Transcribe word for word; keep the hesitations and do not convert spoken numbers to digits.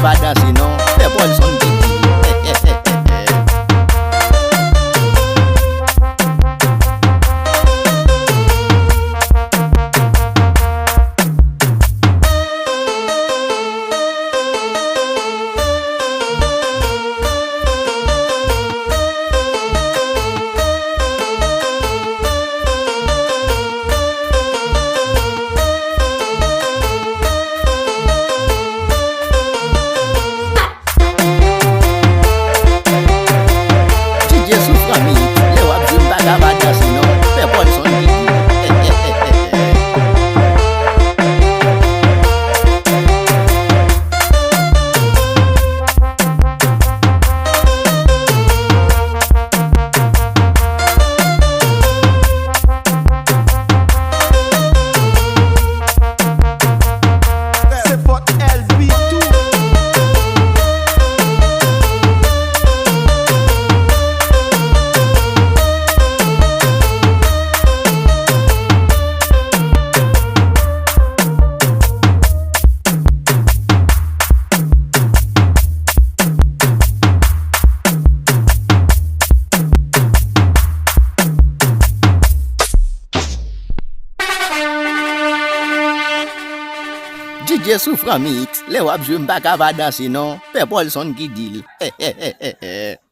pa danse non, fè Paulson ki di. D J Soufran Mix, lè w ap jwe m pa ka pa danse non, fè Paulson ki di. Se fòt L B tou. D J Soufran Mix, lè w ap jwe m pa ka pa danse non, fè Paulson ki di l.